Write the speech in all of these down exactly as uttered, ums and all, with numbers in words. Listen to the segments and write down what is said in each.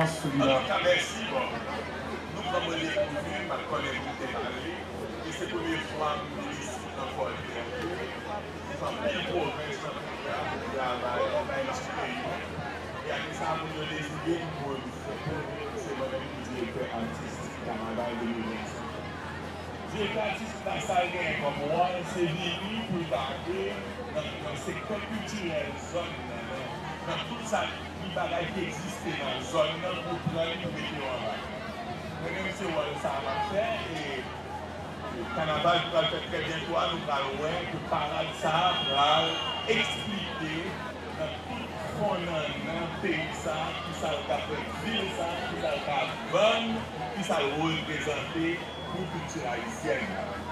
An tou ka, mèsi. Bon, nou pran mwen depouvri, m pa t konnen pou m te pale. E se premye fwa m vin isit nan Fort Liberté. M fè anpil pwovens nan peyi a, pou travay, pou byen ti peyi mwen. E apre sa, moun yo deside pou yo vin fè pou se mwen menm ki direktè atistik Kanaval de mil vennsenk. Direktè atistik la, sa l genyen kòm wòl, se vini pou l gade nan, nan sektè kiltirèl zòn nan, nan, nan tout sa ki bagay ki egziste nan zòn nan pou pran li pou mete yo an valè. Mwen menm se wòl sa a m ap fè e kanaval ki pral fèt trè byento a, nou pral wè ke parad sa a pral eksplike nan tout fon nan, nan peyi sa a, kisa l ka fè vil sa a, kisa l ka vann, kisa l reprezante pou kilti ayisyèn.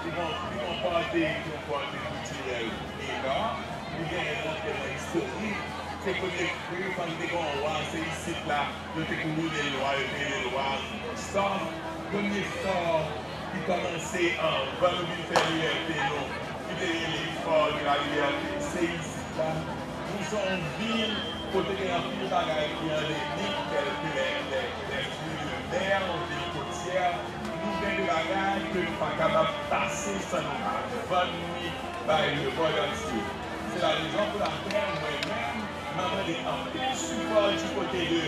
Li gon, li gon pòte, li gon pòte kiltirèl enòm, li gen yon tèm istorik. Se premye, premye fwa nou te gen yon wa, se isit la, yo te kouri de lwa, yo te rele lwa Gustav. Premye fò ki kòmanse anvan nou vin fè libète nou, ki te rele Fò de la Libète, se isit la. Nou se yon vil kote gen anpil bagay ki andemik, tèlke lè, lè, lè fwi de mè, yon vil kotyè. Nou gen de bagay ke nou pa kapab pase san nou pa vann li bay lemond antye. Se la rezon pou lakèl mwen menm, m ap mande anpil sipò di kote de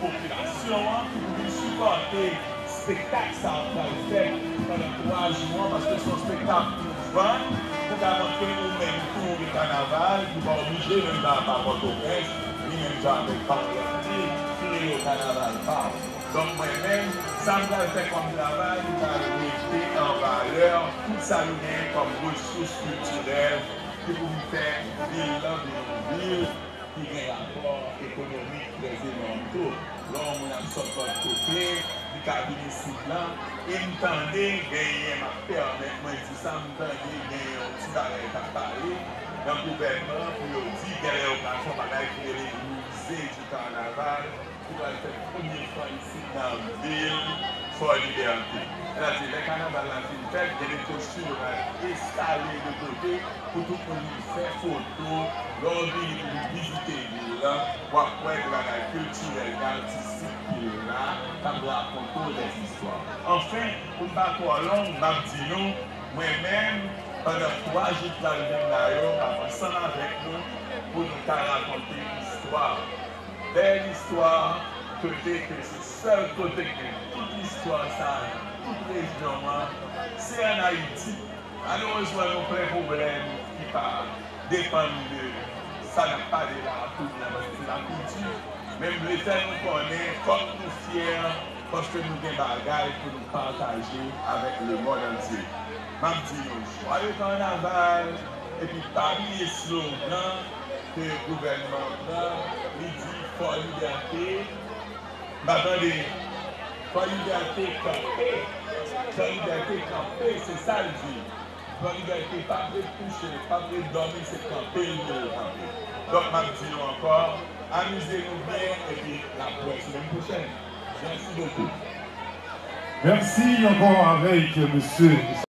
popilasyon an ki pou vin sipòte espektak sa a k pral fèt pandan twa jou an, paske se yon espektak pou vann, pou ka montre ou menm tou ou gen kanaval, ki pa oblije menm pa, pa Pòtoprens, ni menm jan avèk pa yon lòt vil, ki rele yo kanaval pa w. Donk, mwen menm, sa m pral fè kòm travay, m pral mete an valè tout sa nou genyen kòm resous kiltirèl ki pou vin fè vil lan vin yon vil ki gen rapò ekonomik trè enòm tou. Lè yon moun ap sot lòt kote, li ka vin isit lan, e m tande genyen, m ap pèmèt mwen di sa, m tande genyen yon ti bagay k ap pale nan gouvènman an pou yo di genlè yo pral fè yon bagay ki rele Musée du Carnaval, ki pral fèt premye fwa isit nan vil Fò Libète. Sètadi, lè kanaval la fin fèt, gen de kostim yo pral enstale de kote pou tout moun vin fè foto. Lè w vini pou vin vizite vil lan, w ap wè de bagay kiltirèl e atistik ki la, k ap rakonte w dèzistwa. Anfen, pou m pa twò long, m ap di nou, mwen menm, pandan twa jou k pral vin la yo, m ap ansanm avèk nou pou nou ka rakonte istwa. Bèl istwa, kote ke se sèl kote ke tout istwa sa a, tout rejyon an, se ann Ayiti. Malerezman, nou plen pwoblèm ki pa depann de sa n ap pale la a kounye a, paske se lakilti. Men m vle fè nou konnen, fòk nou fyè, paske nou gen bagay pou nou pataje avèk lemond antye. M ap di nou, jwaye kanaval, epi pa bliye slogan ke gouvènman an pran, li di Fò Libète, m pa tande, Fò Libète kanpe, Fò Libète kanpe, se sa l di. Fò Libète p ap ret kouche, p ap ret dòmi, se kanpe l vle kanpe. Donk, m ap di nou ankò, amize nou byen, epi n ap wè semèn pwochèn. Mèsi bokou. Mèsi ankò avèk mesye.